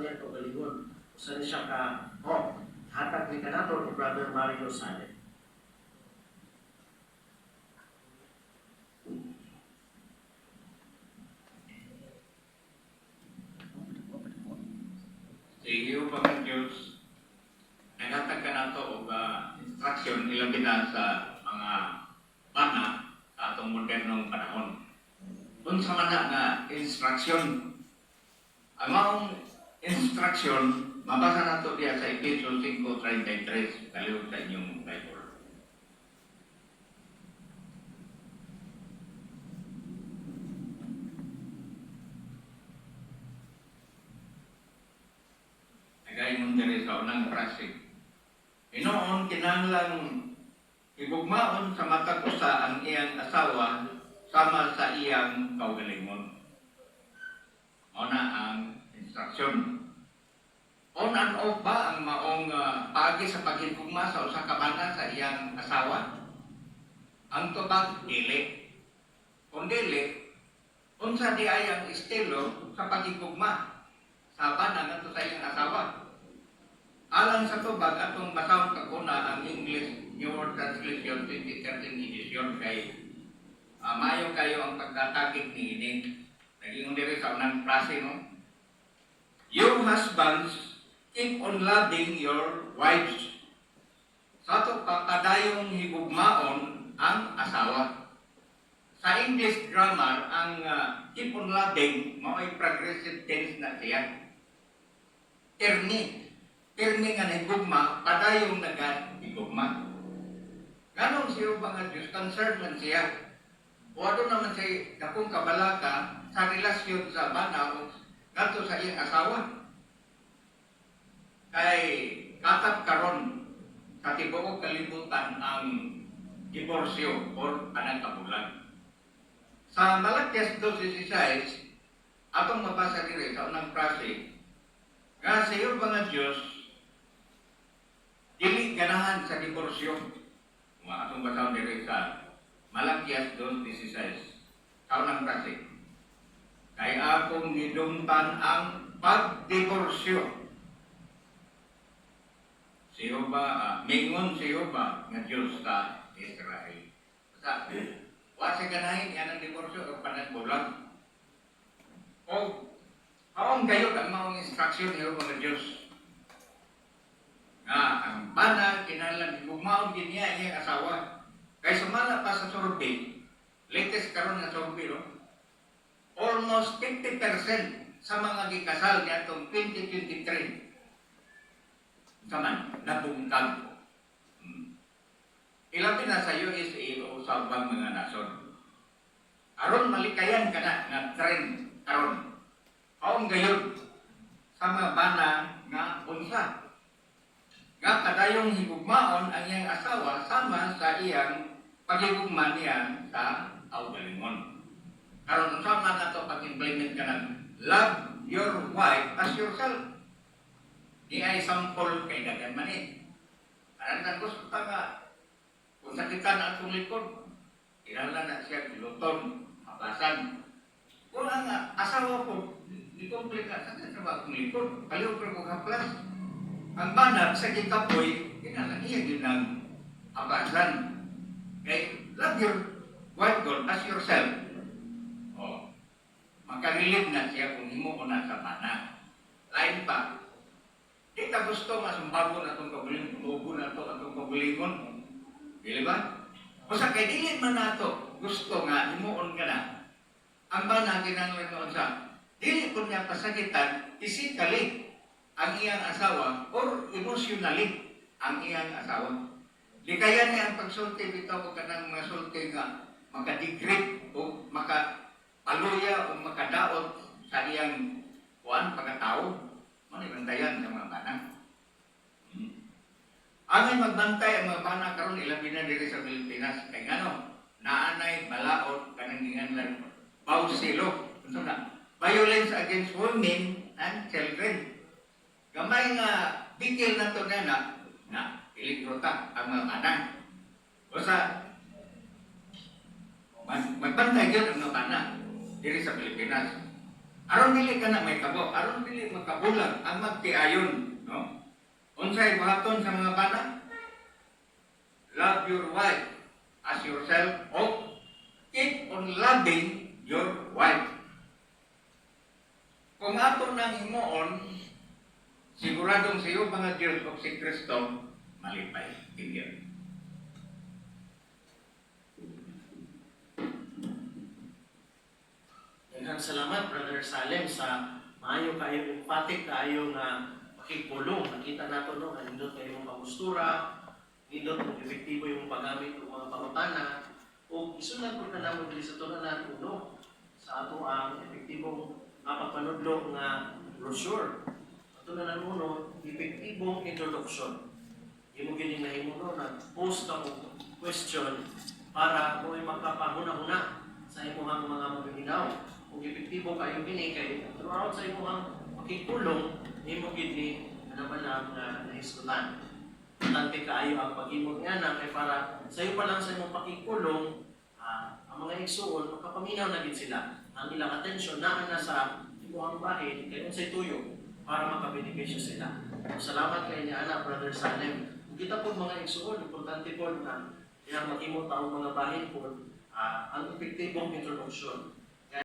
Iyang kaugalingon. Usa ni siya ka, oh, hatag ni kanato ni Brother Mario Sale. Sa iyo pang Diyos, naghatag ka nato og instruction ilabi na sa mga bana sa atong modernong panahon. Unsa man na nga instruction? Ang maong instruction, mabasa nato diya sa Efeso 5:33, kalihok sa inyong Bible. Nagaingon diri sa unang prase. Hinoon, kinahanglang higugmaon sa matag usa ang iyang asawa sama sa iyang kaugalingon. Mao na ang instruction. On and off ba ang maong paagi sa paghigugma sa usa ka bana sa iyang asawa? Ang tubag, dili. Kung dili, unsa di ay ang estilo sa paghigugma sa bana ngadto sa iyang asawa? Alang sa tubag, atong basahon kaguna ang English New World Translation 2013 edition kay maayo kayo ang pagkatagig niini. Nag-ingon diri sa unang prase, no? You husbands, keep on loving your wives. Sa ato papadayong higugmaon ang asawa. Sa English grammar, ang keep on loving, mao'y progressive tense na siya. Termi. Termi nga nahigugma, padayong nagahigugma. Ganong siya ba nga Diyos, concerned man siya. O ano naman siya dakong kabalaka sa relasyon sa bana o ngadto sa iyang asawa. Kay katap karon sa tibuok kalibutan ang diborsyo or panagkabulag. Sa Malakias 2:16, atong mabasa diri sa unang prase, nga sa iyo nga Diyos, dili ganahan sa diborsyo. Mga atong basahon diri sa Malakias 2:16, sa unang prase. Kay akong gidumtan ang pagdiborsyo. Si Jehova, mingon si Jehova nga Diyos sa Israel. Sa, wa siya ganahin yan ang diborsyo o panagbulag. O, kaong gayod ang maong instruction ni Jehova nga Diyos. Nga, ang bana, kinahanglan higugmaon gid niya iyang asawa. Kay sumala pa sa survey, latest karon nga survey, no? Almost 50% sa mga gikasal niadtong 2023 sa man, nabungkag. Ilabi na sa USA o sa ubang mga nasod. Aron malikayan ka na nga trend karon. Kaong gayod sa mga bana nga unsa. Nga kadayong higugmaon ang iyang asawa sama sa iyang paghigugma niya sa kaugalingon. Karon unsa man ato pag-implement ka ng love your wife as yourself? Di ay sample kay daghan man eh. Aran na gusto ta nga kung sakitan na atong likod, kinahanglan na siya giluton, habasan. Kung ang asawa ko, di complain ka, sakit sa ba akong likod, palihog ko haplas. Ang bana sa gikapoy, kinahanglan iya gyud nang habasan. Kay love your wife God as yourself. Oh, makarelate na siya kung himo ko na sa bana. Lain pa, di ta gusto nga sumbago na itong kaugalingon, tubo na ito atong kaugalingon. Dili ba? Basta kay dili man nato gusto nga himuon ka na. Ang bana kinahanglan noon sa dili pud niya pasakitan physically ang iyang asawa or emotionally ang iyang asawa. Likayan niya ang pagsulti bitaw og kanang mga sulti nga makadegrade o makapaluya o makadaot sa iyang kuan pagkatao. Mao ni bantayan sa mga bana. Angay magbantay ang mga bana karon, ilabi na diri sa Pilipinas, kay ngano naanay balaod kanang ginganlan VAWC law. Unsa na? Violence against women and children. Gamay nga bikil na to na na, na peligro ta ang mga bana. Usa magbantay gyud ang mga bana diri sa Pilipinas. Aron dili ka na mahitabo, aron dili makabulag ang magtiayon, no? Unsay buhaton sa mga bana? Love your wife as yourself o keep on loving your wife. Kung ato nang himuon, siguradong sa iyo mga Diyos o si Kristo, malipay. Thank you. Daghang salamat, Brother Salem, sa maayo kaayo, emphatic kaayo nga pakigpulong. Nakita nato, no, nga nindot kaayo imong pangustura, nindot kung epektibo yung paggamit og mga pangutana ug isunod pud na namo diri sa tun-anan uno sa ato ang epektibong nga pagpanudlo nga brochure. Ato na uno, epektibong introduction. Imo gini nahimo, no, nag-post ka og question para mo ay makapahuna-huna sa imong mga magaminaw. Kung epektibo kayo gini kay throughout sa imong pakigpulong, nimo gid ni ano man lang nga nahisgutan. Importante kaayo ang paghimo niya na kay para sayo pa lang sa imong pakigpulong, ang mga igsuon makapaminaw na gid sila. Ang ilang atensyon naa na sa imong bahin kay unsay tuyo para makabenepisyo sila. So, salamat kay niya ana, Brother Salem. Ug kita po, mga igsuon, importante po na iyang maghimo taong mga bahin po ang epektibong introduction.